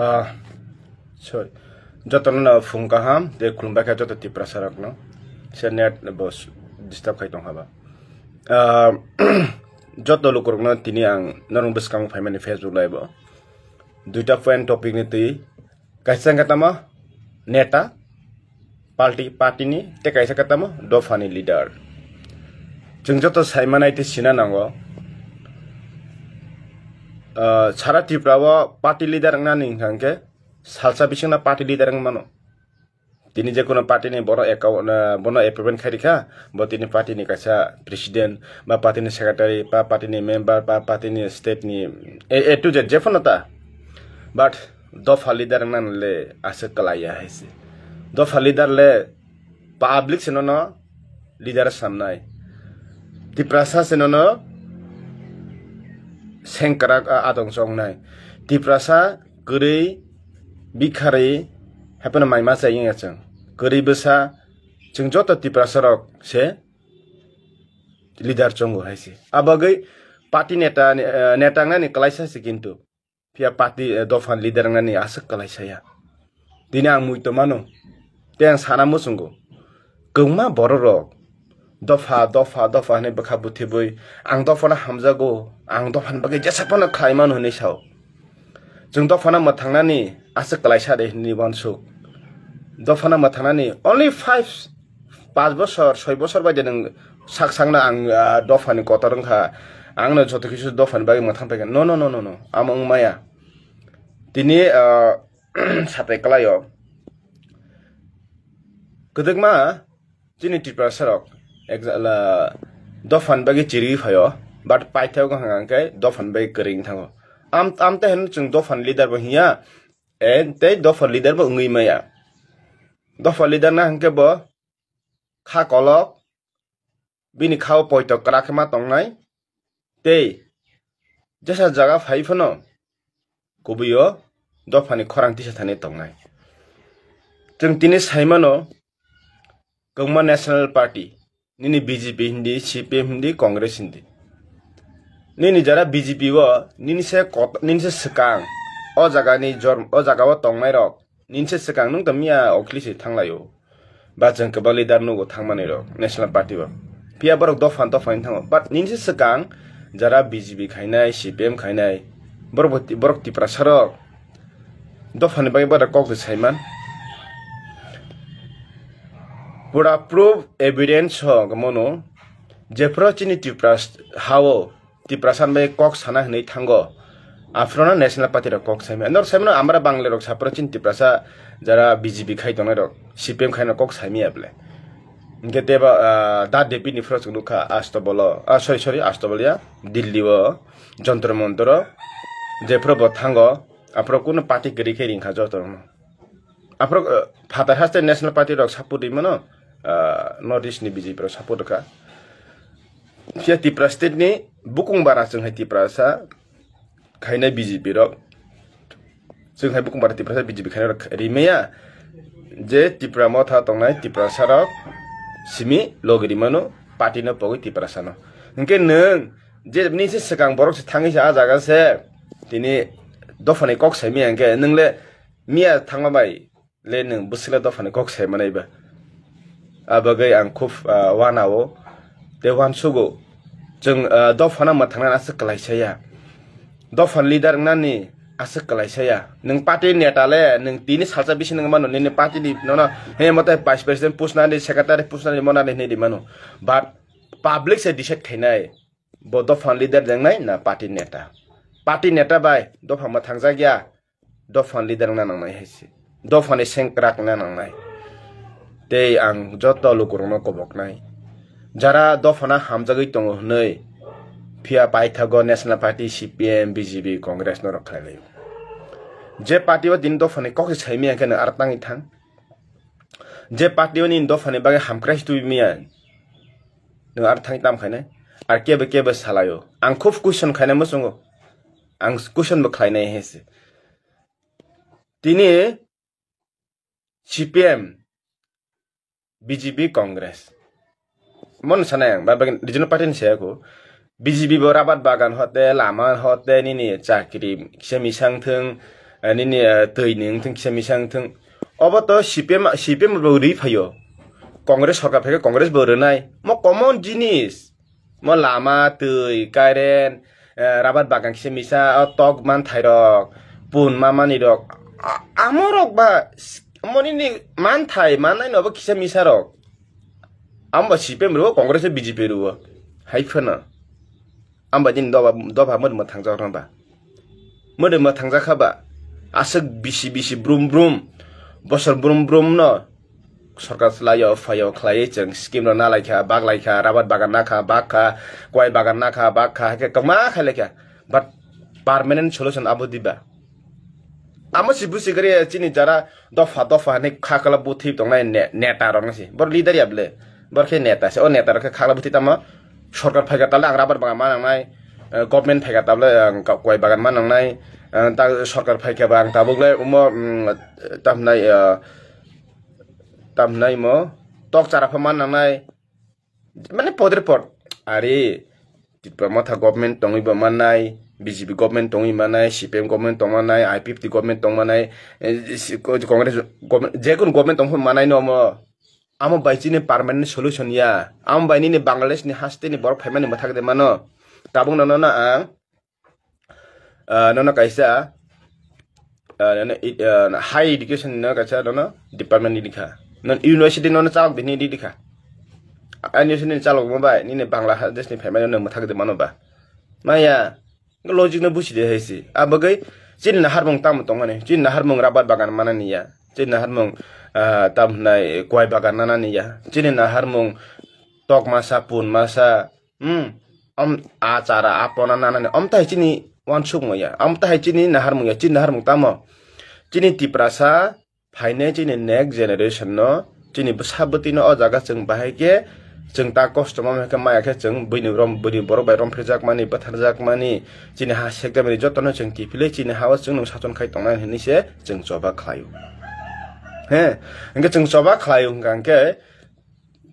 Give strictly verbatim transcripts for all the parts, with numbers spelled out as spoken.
Ah, sorry. Jotono no phung kaham, tei khulumbai kha joto Tiprasa rokno. Se net bo s-, disturb khai tong haba. Ah, joto lukurokno tini ang norok bwskango phaimani Facebook live o. Duita point topic ni twi kaisa wngkha tamo neta, party, party ni, tei kaisa khe tamo dopha ni leader. Chwng joto sai manai tei sina nango. Ah, sara Tripura o party leader wngna ni hwnkha hwnkhe salsa bisingno party leader wng mano. Tini je kono party ni bono account, ah, bono appointment khai rikha, bo tini party ni kaisa president, ba party ni secretary, ba party ni member, ba party ni state ni A, A to Z je phano ta. But dopha leader wngna le aswk kwlai ya hai se. Dopha leader le public se nono leader samnai. Tiprasa se nono sengkrak a-, adong chongnai. Tiprasa kwrwi, bikharwi, haphano mai ma chai wngya chwng. Kwrwi bwsa, chwng joto Tiprasa rok se leader chongo hai se. A bagwi party neta ni, eh, neta wngnani kwlaisa se kintu. Phiya party, eh, dopha leader wngnani aswk kwlaisa ya. Tini ang muitu mano. Tei ang sana muchungo. Kwbangma borok rok dopha, dopha, dopha hinwi bwkha bwthibwi, "Ang dophano hamjago, ang dophani bagwi jesa phano khlai mano," hinwi sao. Chwng dophano mwthangnani aswk kwlaisa de hinwi uansuk. Dophano mwthangnani only five, panch bosor, soi bosor bai de nwng sak sakno ang, ah, dophani kotor wngkha, angno joto kisu dophani bagwi mwthang paikha. No, no, no, no, no. Amo wng maya. Tini, ah, satai kwlaio. Kwdwkma chini Tiprasa rok ek jala dophani bagwi chiriwi phaio, but paithago hwnka hwnkhe dophani bagwi kwrwi wng thango. Am, am tei hwn chwng dophani leader bo hinya, eh, tei dopha leader bo wngwi maya. Dopha leader na hwnkhe bo kha kolok, bini kha o poito kwrak khe ma tongnai, tei jesa jaga phai phano kubui o dophani khorang tisa thani tongnai. Chwng tini sai mano, kwbangma National Party, nini B J P hindi, C P M hindi, Congress hindi. Nini jara B J P o, nini se kot-, nini se swkang, o jaga ni jorm-, o jaga o tongnai rok, nini se swkang nwng tong miya Okhili se thang lai o. Ba chwng kwbang leader nugo thang manwi rok, National Party o. Phiya borok dopha dopha wng thango. But nini se swkang, jara B J P khainai, C P M khainai, borok bo ti-, borok Tiprasa rok, dophani bagwi boda kok de saiman. Pura proof evidence ho gmono jephru chini Tripura st-, hao Tiprasa bai kok sana hinwi thango. Aphuru no National Party rok kok saimaya. Nor saimano amra Bangla rok saphuru chini Tiprasa jara B J P khai tongnai rok, C P M khai no kok saimaya ble. Hingke teba, ah, da David ni phuru chwng nukha Astobolo, ah, sorry, sorry, Astobol ya, Delhi o, Jantar Mantar o, jephru bo thango, aphuru kuno party kwrwi khe ringkha joto no. Aphuru, eh, phatar haste National Party rok support ri mano, ah, North East ni B J P rok support rwkha. Phiya Tipra state ni bukung bara chwng hai Tiprasa khainai B J P rok. Chwng hai bukung bara Tiprasa B J P khainai rok rimaya je Tipra motha tongnai Tiprasa rok simi logi rimano party no pogwi Tiprasa no. Hingke nwng je nini se swkang borok se thangwi se ah jaga se tini dophani kok saimaya hingke nwng le miya thangma bai le nwng bwswkle dophani kok sai manai ba? A bagwi ang khub, ah, wanao tei wansugo. Chwng, ah, dophano mwthangnani aswk kwlaisa ya. Dophani leader wngnani aswk kwlaisa ya. Nwng party neta le, nwng tini salsa bisingo mano, nini party ni nono, he, mote vice president pusnani, secretary pusnani, monani hinwi di mano. But public se decide khainai. Bo dophani leader wngnai na party neta? Party neta bai dopha mwthangjak ya. Dophani leader wngna nangnai hai se. Dophani sengkrak wngna nangnai. Tei ang joto lukurokno koboknai. Jara dophano hamjagwi tongo hwnwi phiya paithago National Party, C P M, B J P, Congress norok khlai laio. Je party o tini dophani kok se saimaya khe nwng aro tangwi thang. Je party o nini dophani bagwi hamkrai se tubimaya, nwng aro thangwi tam khainai. Ar kebo kebo salaio. Ang khub question khainai muchungo. Ang question bo khlainai hai se. Tini C P M, B J P, Congress. Mon sanai ang, ba, ba, regional party ni saya ko. B J P bo rabat bagan hote, lama hote, nini chakri, kisa misang thung, eh, nini, eh, twi ni wngthung, kisa misa wngthung. Obo to C P M, C P M bo rwi phaio. Congress sorkar phaikhe Congress bo rwnai. Mo common jinis. Mo lama, twi, current, eh, rabar bagan kisa misa, o tok manthairok, pun ma manwirok. A-, amorok ba s-, mo nini manthai mannai no bo kisa misarok. Amo ba C P M rwo, Congress B J P rwo. Hai phano. Amo ba nini doba, doba mwdwma thangjak rwna ba. Mwdwma thangjakha ba. Aswk bisi bisi brum brum. Bosor brum brum no. Sorkar laio phaio khlaiwi chwng scheme rok nalaikha, baklaikha, rabar bagan nakha, bakha, kwai bagan nakha, bakha, hai khe kwma khailaikha. But permanent solution abo diba? Amo si busi gari chini jara dopha dopha hinwi kha kala buthi tongnai ne-, neta rok nasi. Bor leader ya ble. Bor khe neta se. O neta rok khe kha kala buthi tamo sorkar phaikha tale ang rabar bagan ma nangnai, eh, government phaikha tale ang ka-, kwai bagan ma nangnai, eh, ta sorkar phaikha ba ang tabuk le umo, mm, tamnai, eh, tamnai mo tok chara pha ma nangnai. Mane podre pod. Ari Tipra Motha government tongwi bo mannai, B J P government tongwi mannai, C P M government tong mannai, I P F T government tong mannai, eh, si-, ko-, Congress government, jekunu government tong mannai no mo. Amo bai chini permanent solution ya. Amo bai nini Bangladesh ni haste ni borok phaimani mwthak de mano. Tabuk no, no, no, ang, ah, nono kaisa, ah, nono i-, ah, high education no kaisa nono department ni dikha. Non university nono chalok bini di dikha. University ni chalok mo bai nini Bangladesh ni phaimani no mwthak de mano ba. Maya, logic no busi de hai si. Abagwi chini naharmung tamo tongmani. Chini naharmung rabar bagan manani ya. Chini naharmung, ah, tam hwnai kwai bagan nanani ya. Chini naharmung tok masa, pun masa, hmm, om a chara, a pona nanani. Om tai chini wansuk mo ya. Om tai chini naharmung ya. Chini naharmung tamo. Chini Tiprasa phainai chini next generation no, chini bwsa bwtwi no o jaga chwng bahai khe chwng ta kosto ma khe maya khe chwng buini rom, buini borok bai romphrijak mani, bwtharjak mani, chini ha sekdamani joto no chwng kiphilwi chini ha o chwng nwng sachon khai tongnai hinwi se chwng choba khlaio. He, hwnkhe chwng choba khlaio hwnkha hwnkhe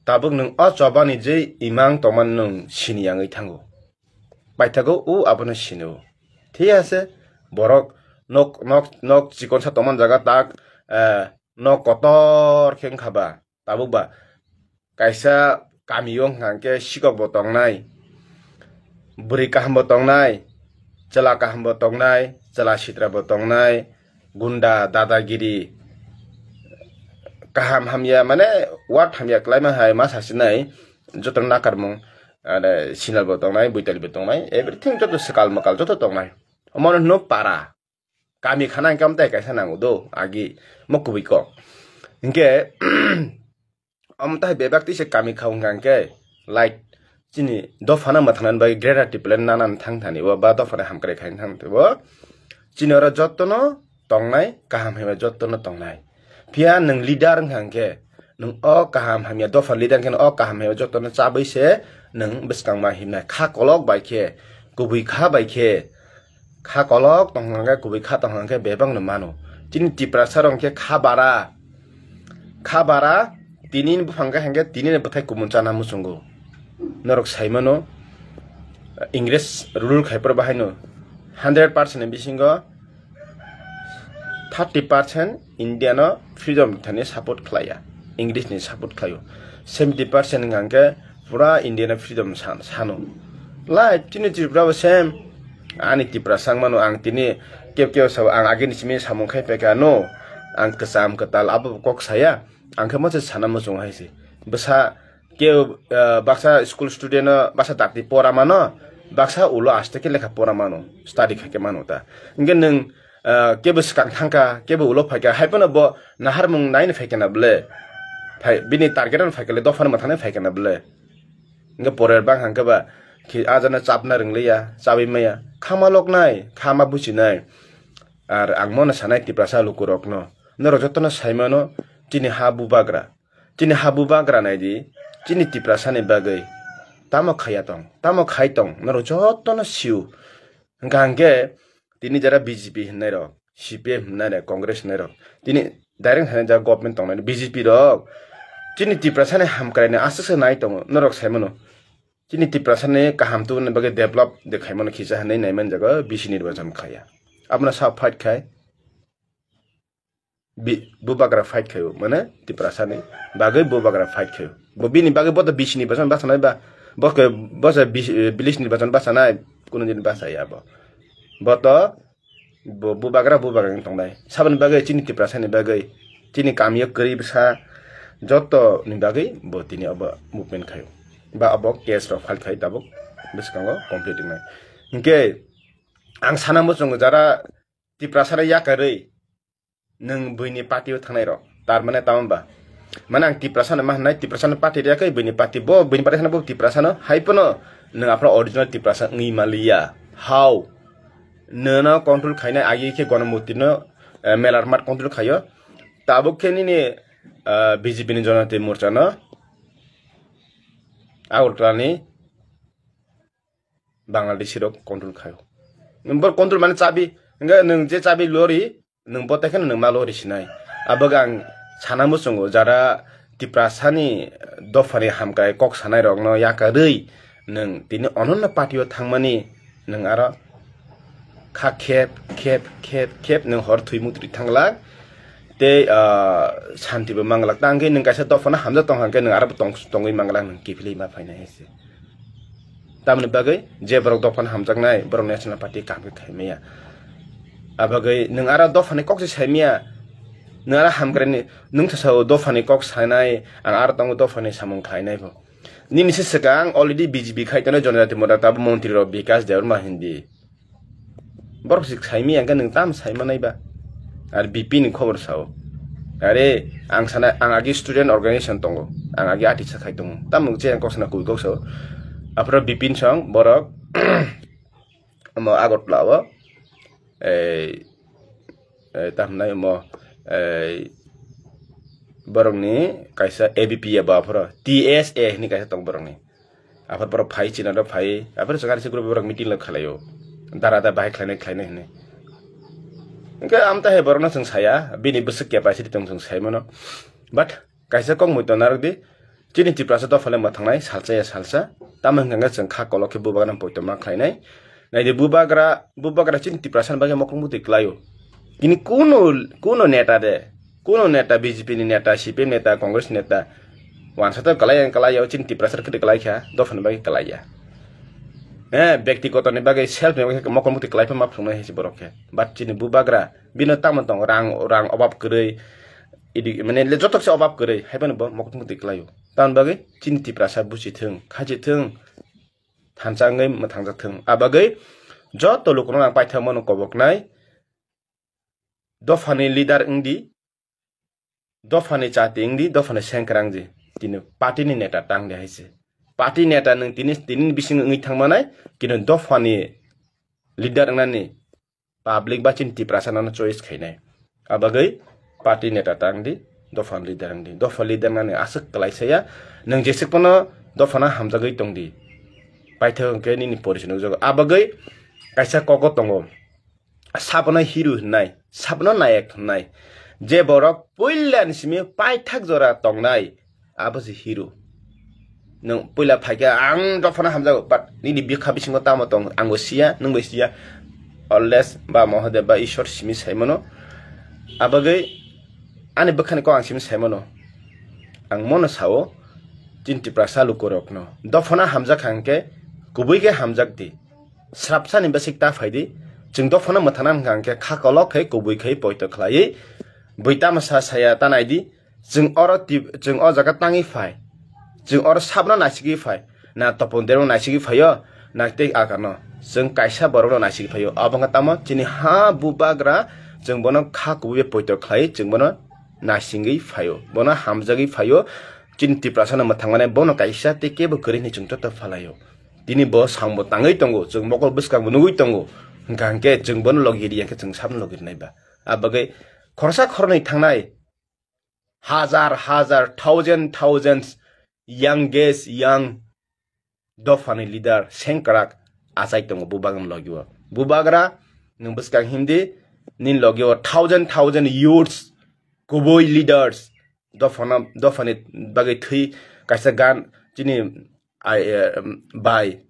tabuk nwng o chobani je imang tongmani nwng sini yangwi thango. Paithago o abono sino. Thik ase, borok nok, nok, nok chikonsa tongmani jaga tak, eh, nok kotor khe wngkha ba, tabuk ba kaisa kami o hwnkha hwnkhe sikok bo tongnai, bwrwi kaham bo tongnai, chwla kaham bo tongnai, chwla sitra bo tongnai, gunda, dadagiri, kaham hamya, mane word hamya kwlaima hai ma sasinai, joto nakarmung, ane, sinal bo tongnai, buital bo tongnai, everything joto swkal mwkal joto tongnai. Omono hwno para. Kami khana hwnkhe amtai kaisa nango do, agi mo kubui kok. Hinkhe, amtai bebak twi se kami kha hwnkha hwnkhe, like, chini dophano mwthangnani bagwi Greater Tipraland nanani thang thani bo, ba dophano hamkrai khaina thang thani bo, chini oro jotono tongnai, kaham hwnba jotono tongnai. Phiya nwng leader wngkha hwnkhe, nwng o kaham hamya dopha leader wngkhe o kaham hamya jotono chabwi se nwng bwskang ma himnai. Kha kolok bai khe, kubui kha bai khe, kha kolok tongkha hwnkhe, kubui kha tongkha hwnkhe bebak no mano. Chini Tiprasa rok hwnkhe kha bara, kha bara, tini ni buphang khe hwnkhe tini ni bwthai kumun chana muchungo. Norok sai mano, Ingres rule khai phuru bahaino hundred percent ni bisingo thirty percent India no freedom thani support khlaiya, English ni support khlaio. Seventy percent hwnkha hwnkhe pura India no freedom san-, sano. Lai, chini Tripura bo same. Ani Tripura sang mano ang tini kep kep sao ang agini simi samung khai peka no. Ang kwcham kwtal abo kok saya. Ang khe masa sana muchung hai se. Bwsa ke, eh, baksa school student no baksa dakti pora mano, baksa ulo aste khe lekha pora mano, study khai khe mano ta. Hwnkhe nwng, eh, kebo swkang thangkha, kebo ulo phaikha, hai phano bo naharmung naina phaikha na bwle? Phai, bini target ano phaikha le, dophano mwthangna phaikha na bwle? Hwnkhe porer bang hangkhe ba, khi ajana chapna rwngliya, chabwi maya, khama loknai, khama buchinai. Ar ang mono sanai Tiprasa lukurokno, norok jotono saimano, chini ha bubagra, chini ha bubagra naidi, chini Tiprasani bagwi tamo khaiya tong, tamo khai tong, norok jotono sio. Hwnkha hwnkhe tini jara B J P hwnnairok, C P M hwnnairok, Congress hwnnairok, tini direct hwnwi jara government tongnai B J P rok, chini Tiprasani hamkraino aswkse nai tongo, norok saimano. Chini Tiprasani kaham tubuni bagwi develop de khaimano khisa hwnwi naimanjago B C nirbachon khaiya. Abono sa fight khai. Bi-, bubagra fight khaio, mane Tiprasani bagwi bubagra fight khaio. Bo bini bagwi bo to B C nirbachan bachanai ba, bo ke, bo se B C, eh, village nirbachan bachanai, kuno din bachaya bo. Bo to, bo bubagra, bubagra wng tongnai. Saboni bagwi chini Tiprasani bagwi, chini kamio kwrwi bwsa, joto ni bagwi bo tini obo movement khaio. Ba obo case rok file khai tabuk bwskango complete wngnai. Hinkhe ang sana muchungo jara Tiprasani yakarwi, nwng buini party o thangnai rok. Tar mane tamo ba? Mane ang Tiprasa no ma hwnai, Tiprasa no party riya khe buini party, bo buini party kheno bo Tiprasa no hai phano nwng aphano original Tiprasa wngwi maliya. How? Nono control khainai agi khe Gonomurti no, eh, Melar Math control khaio. Tabuk khe nini, eh, B J P ni Jonati Morcha no Agartala ni Bangladeshi rok control khaio. Nwng bo control mane chabi, hwnkhe nwng je chabi lori, nwng bo tekheno nwng ma lori sinai. Abo ang sana muchungo jara Tiprasani dophani hamkrai kok sanai rokno yakarwi nwng tini ononno party o thangmani nwng aro kha khep, khep, khep, khep nwng hor thwi mukti thangla. Tei, ah, santi bo manglak. Tang khe nwng kaisa dophano hamjak tong kha khe nwng aro bo tong-, tongwi manglak nwng kiphilwi ma phainai hai se. Tamoni bagwi je borok dophano hamjaknai, borok National Party kaham khe khaimaya. Abagwi nwng aro dophani kok se saimaya. Nwng aro hamkrai ni, nwng thasa o dophani kok sanai, ang aro tongo dophani samung khlainai bo. Nini se swkang already B J P khai tongo Jonajati Morcha tabo montri rok Bikash Debbarma hindi. Borok si saimaya hwnkhe nwng tamo saimanai ba? Ar B P ni khobor sao. Are ang sana, ang agi student organization tongo. Ang agi atisa khai tongo. Tamo nwng che kok sana kui kok sao. Aphro B P ni song borok omo Agartala o, ei, ei, tamo nai omo, ei, borokni kaisa A B P abo aphro T S A hwnwi kaisa tongo borokni. Aphar borok phai china do phai, aphar chwng ani se group borok meeting lo khlaio. Dara da bahai khlainai khlainai hwnwi. Hwnkhe amta hai borokno chwng saya, bini bwswk capacity tong chwng sai mano. But kaisa kok mui tong narwk di, chini Tiprasa dophale mwthangnai salsa ya salsa. Tamo hwnkha hwnkhe chwng kha kolok khe bubagra poito ma khlainai. Naidi bubagra, bubagra chini Tiprasa ni bagwi mokol muti klaio. Kini kuno, kuno neta de, kuno neta B J P ni neta, C P M neta, Congress neta, wansa to kalai, kalai ya, chini Tiprasa khe kalai kha, dophani bagwi kalai ya. Eh, byaktigoto ni bagwi, self ni bagwi mokol muti kalai pha ma phunuknai hai se borok khe. But chini bubagra, bino tamo tong rang, rang obab kwrwi, idi, mane le jotok se obab kwrwi, hai phano bo mokol muti klaio. Tamoni bagwi chini Tiprasa buchi thung, khachi thung, thansa wngwi mwthangjak thung. A bagwi joto lukurokno ang paithak mano koboknai, dophani leader wngdi, dophani chati wngdi, dophani sengkrak wngdi, tini party ni neta tangdi hai se. Party neta nwng tini, tini bising wngwi thangmanai, kino dophani leader wngnani public ba chini Tiprasa nono choice khainai. A bagwi party neta tangdi, dophani leader wngdi. Dopha leader nani aswk kwlai saya, nwng jeswk phano dophano hamjagwi tongdi. Paithak hwnkhe nini porison nukjago. A bagwi kaisa kogo tongo. Sabno hero hwnnai, sabno nayak hwnnai. Je borok puilani simi paithak jora tongnai, abo se hero. Nwng puila phaikhe ang dophano hamjago, but nini bikha bisingo tamo tong, angbo siya, nwngbo siya. Always ba Mahadev ba Ishwar simi saimano. Abagwi ani bwkhani kok ang simi saimano. Ang mono sao, chini Tiprasa lukurokno. Dophano hamjak hangkhe, kubui khe hamjak di. Srapsani bwswk ta phai di, chwng dophano mwthangna hwnkha hwnkhe kha kolok khai kubui khai poito khlaiwi bui tamo sa saya ta nai di, chwng oro twi-, chwng o jaga tangwi phai, chwng oro sabno naisigwi phai, na Topon Dermo naisigwi phaio, na tei akano chwng kaisa borokno naisigwi phaio, abo wngkha tamo chini ha bubagra, chwng bono kha kubui bai poito khlaiwi chwng bono naisingwi phaio, bono hamjagwi phaio, chini Tiprasano mwthangmani bono kaisa tei kebo kwrwi hwnwi chwng joto phalaio. Tini bo sambo tangwi tongo, chwng mokol bwskango nugwi tongo. Hwnkha hwnkhe chwng bono logi riya khe chwng sabno logi rinai ba. A bagwi khoroksa khoroknwi thangnai hajar hajar, thousand thousands, youngest young dophani leader sengkrak achai tongo bubagrani logio. Bubagra nwng bwskang himdi, nini logio thousand thousand youths, kubui leaders, dophano, dophani bagwi thwi kaisa gan chini ai, eh, bai,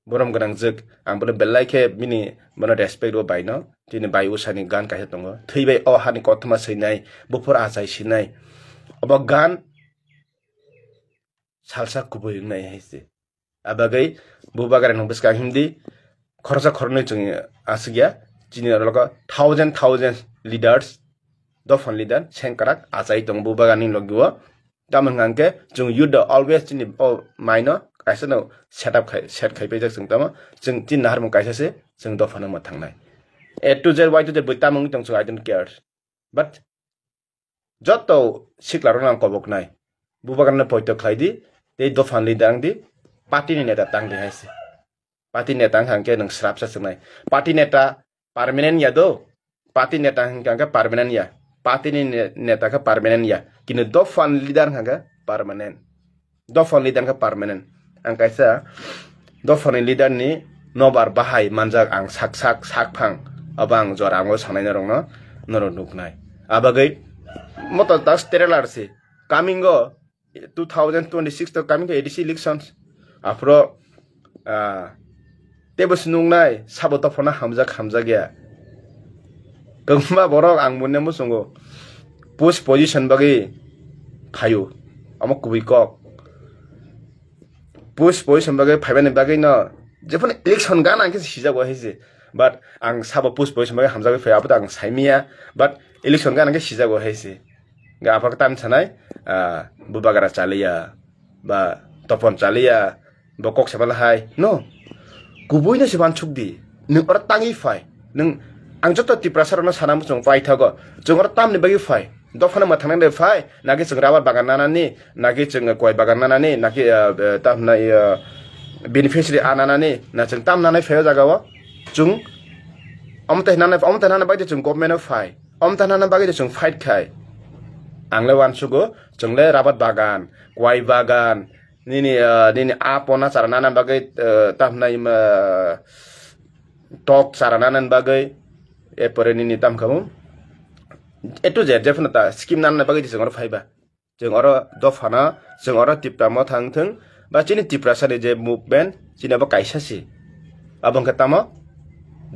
borom gwnang jwk, ang bono belai khe bini bono respect rw bai no, Tini bai usani gan kaisa tongo. Thwi bai o hani kothoma swinai, buphur achai sinai. Obo gan salsa kubui wngnai hai se. Abagwi bubagra ni bwskang hindi khoroksa khoroknwi chwng aswk ya. Chini oro logo thousand thousand leaders, dophani leader, sengkrak achai tongo bubagra ni logi o. Tamo hwnkha hwnkhe chwng youth rok always chini o maino kaisa no set up khai, set khai paijak chwng tamo. Chwng chini naharmung kaisa se chwng dophano mwthangnai. A to Z, Y to Z bui tamo wngwi tong chwng, I don't care. But joto sikla rokno ang koboknai. Bubagrano poito khlai di, tei dophani leader wng di, party ni neta tang di hai se. Party neta wngkha hwnkhe nwng srapsa chwngnai. Party neta permanent ya do. Party neta hwnkha hwnkhe permanent ya. Party ni ne-, neta khe permanent ya. Kintu dophani leader hwnkha hwnkhe permanent. Dophani leader hwnkhe permanent. Ang kaisa dophani leader ni nobar bahai manjak ang sak sak sak phang. Abo ang jora ang o sanai norokno norok nuknai. Abagwi moto das trailer se. Coming o two thousand twenty-six to coming to A D C elections. Aphro, ah, teibo se nuknai, sabo dophano hamjak, hamjak ya. Kwbangma borok ang mone muchungo. Post position bagwi phaio. Omo kubui kok. Post position bagwi phaibani bagwi no, jephano election gana khe sijago hai se. But ang sabo post position bagwi hamjagwi phai, abo to ang saimanya. But election gana khe sijago hai se. Ga aphak tam sanai, ah, bubagra chaliya, ba topon chaliya, bo kok sama lahai. No. Kubui no se bansuk di. Nwng oro tangwi phai. Nwng ang joto Tiprasa rokno sana muchung paithago. Chwng oro tamni bagwi phai. Dophano mwthangnai de phai. Naki chwng rubber bagan nanani, naki chwng koi bagan nanani, naki, ah, ah, tam na, ah, beneficiary a nanani, na chwng tam nanai phai o jaga o. Chwng omtai nana, omtai nana bagwi chwng government o phai. Omtai nana bagwi chwng fight khai. Ang le wansugo, chwng le rubber bagan, koi bagan, nini, ah, nini a pona chara nana bagwi, ah, tam na ima tok chara nana bagwi, epore nini tam khamu. A to Z, jephano ta scheme nana bagwi chwng oro phaiba. Chwng oro dophano, chwng oro Tipra Motha wngthwng, ba chini Tiprasa ni je movement, chini abo kaisa si. Abo hwnkhe tamo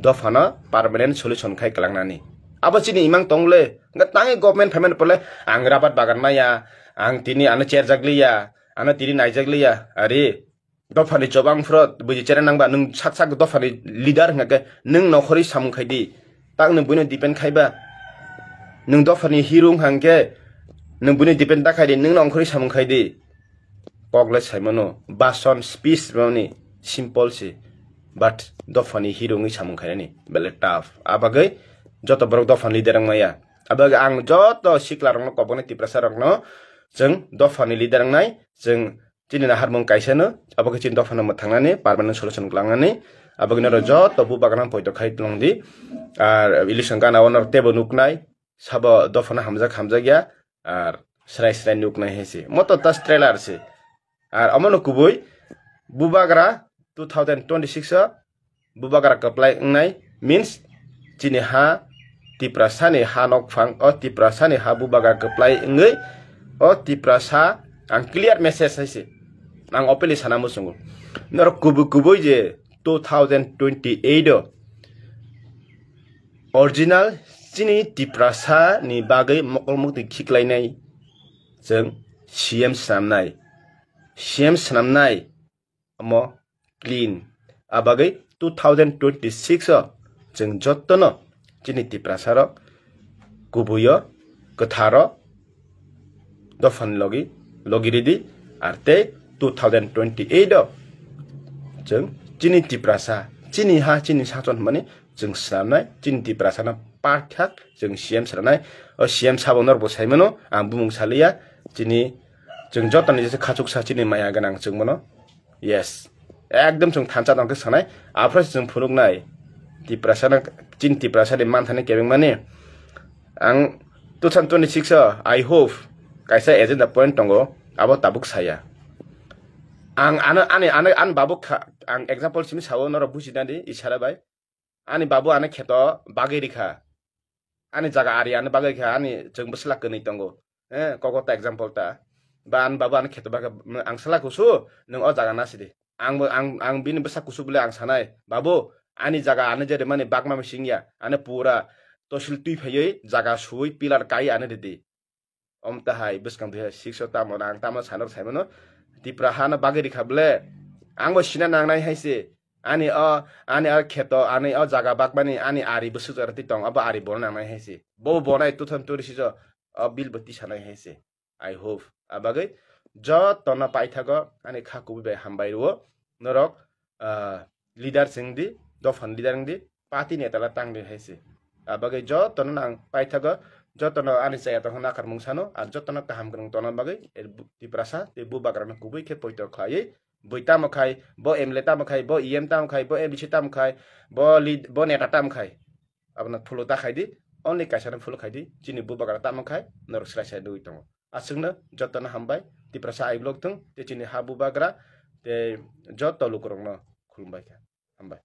dophano permanent solution khai kwlangnani. Abo chini imang tong le, hwnkhe tangwi government phaimani pore le, ang rabat bagan maya, ang tini ano cherjak liya, ano tini naijak liya, ari. Dophani chobang phro buji chera nangba, nwng sak sak dophani leader hwnkha khe nwng nokhorwi samung khai di. Tak nwng buino depend khaiba. Nwng dophani hero wngkha hwnkhe nwng buino depend ta khai di, nwng nokhorwi samung khai di. Kok le saimano, bason speech mani simple se. But dophani hero wngwi samung khainani bele tough. Abagwi joto borok dophani leader wngmaya. Abagwi ang joto sikla rokno, koboknai Tiprasa rokno chwng dophani leader wngnai, chwng chini naharmung kaisa no, abo khe chini dophano mwthangnani, permanent solution kwlangnani, abo khe norok joto bubagrano poito khai tongdi. Ar election gana o norok teibo nuknai, sabo dophano hamjak hamjak ya, ar srai srai nuknai hai se. Moto tas trailer se. Ar omono kubui bubagra two thousand twenty-six o bubagra kwplai wngnai means chini ha Tiprasani ha nokphang, o Tiprasani ha bubagra kwplai wngwi o Tiprasa ang clear message hai se ang openly sana muchungo. Norok kubui kubui je two thousand twenty-eight o original chini Tiprasa ni bagwi mokol mukti khiklainai chwng C M swnamnai, C M swnamnai omo clean. Abagwi two thousand twenty-six o chwng jottono chini Tiprasa rok kubuio kwtharo dophani logi logi ridi, ar tei two thousand twenty-eight o chwng chini Tiprasa, chini ha, chini sason hwnmani chwng swnamnai, chini Tiprasano parthak chwng C M swnamnai. O C M sabo norbo saimano, ang bumung saliya, chini chwng jotoni jesa khachuksa chini maya gwnang chwng bono. Yes. Ekdom chwng thansa tongkhe sanai. Aphro se chwng phunuknai. Tiprasano, chini Tiprasani manthani kebengmani. Ang two thousand twenty-six o, I hope, kaisa agenda point tongo, abo tabuk saya. Ang ano, ani, ano, ani babu kha, ang example simi sao, norok buji nadi, isara bai. Ani babu ano kheto bagwi rikha. Ani jaga ari ano bagwi rikha, ani chwng bwsla kwnwi tongo. Eh, koko ta example ta. Ba ani babu ano kheto bagwi, ang sala kusu, nwng o jaga na sidi. Ang bo, ang, ang bini bwsa kusu bole ang sanai, "Babu, Ani jaga ani je rimani bagma mising ya, ani pura tosil twi phaiwi jaga suwi pillar kai ani ridi. Om tahai bwskang dui hajar six o tamo na ang tamo sanor saimano Tipra hano bagwi rikha ble. Angbo sina nangnai haise. Ani o, ani o kheto, ani o jaga bakmani, ani ari bwswk jora twi tong, abo ari bono nangnai haise. Bo bonai two thousand twenty six o, o bill bo tisanai haise. I hope. Abagwi jotono paithago ani kha kubui bai hambai rwo. Norok, ah, leader chengdi, dophani leader wngdi, party neta la tangdi haise. Abagwi jotono nang paithago, jotono ani chaya tongkha nakarmung sano, ar jotono kaham kwrwng tongna bagwi, er bu-, Tiprasa tei bubagrano kubui khe poito khlaiwi, bui tamo khai, bo M L A tamo khai, bo E M tamo khai, bo M D C tamo khai, bo lead-, bo neta tamo khai. Abono follow ta khai di, only kaisa no follow khai di, chini bubagra tamo khai, norok srai srai nugwi tongo. Aswkno jotono hambai, Tiprasa I vlog thung, tei chini ha bubagra, tei joto lukurokno khulumbai kha. Hambai.